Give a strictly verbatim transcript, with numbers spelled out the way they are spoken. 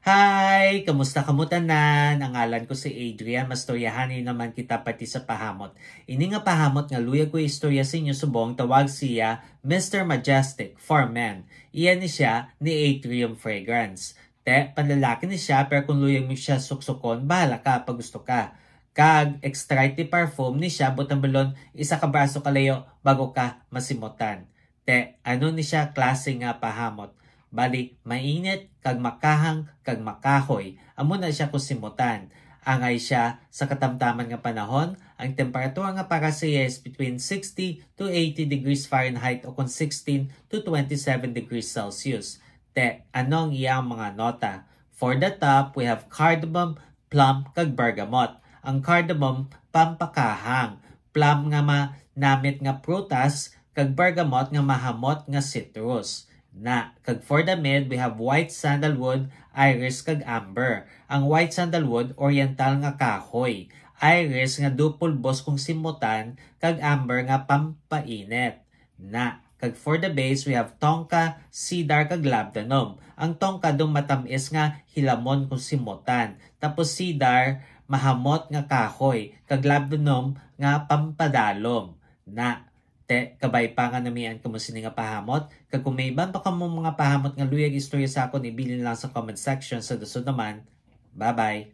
Hi! Kamusta kamo tanan? Ang ngalan ko si Adrian. Mastoryahanay naman kita parti sa pahamot. Ini nga pahamot nga luyag ko istorya sa inyo subong tawag siya Mister Majestic for Men. Iya ni siya ni Atrium Fragrance. Te, panlalaki ni siya, pero kung luyag mo siya suksukon, bahala ka pag gusto ka. Kag extra ti perfume ni siya, butang balon, isa ka braso kalayo bago ka masimutan. Te, ano ni siya klase nga pahamot? Bali, mainit, kag makahang, kag makahoy. Amo na siya kung simutan. Angay siya sa katamtaman nga panahon, ang temperatura nga para sa iya is between sixty to eighty degrees Fahrenheit o kung sixteen to twenty-seven degrees Celsius. Te, ano ang iyang mga nota? For the top, we have cardamom, plum, kag bergamot. Ang cardamom, pampakahang. Plum nga manamit nga prutas, kag bergamot nga mahamot nga citrus. Na, kag for the mid, we have white sandalwood, iris, kag amber. Ang white sandalwood, oriental nga kahoy. Iris nga daw pulbos kung simutan, kag amber nga pampainit. Na, kag for the base, we have tonka, cedar, kag labdanum. Ang tonka daw matamis nga hilamon kung simutan. Tapos cedar, mahamot nga kahoy. Kag labdanum nga pampadalom. Na, te, kabay pa nga namian kamo sini nga pahamot. Kag kung may iban pa kamo mga pahamot nga luyag istorya sa akon, ibilin lang sa comment section. Sa dason naman, bye-bye.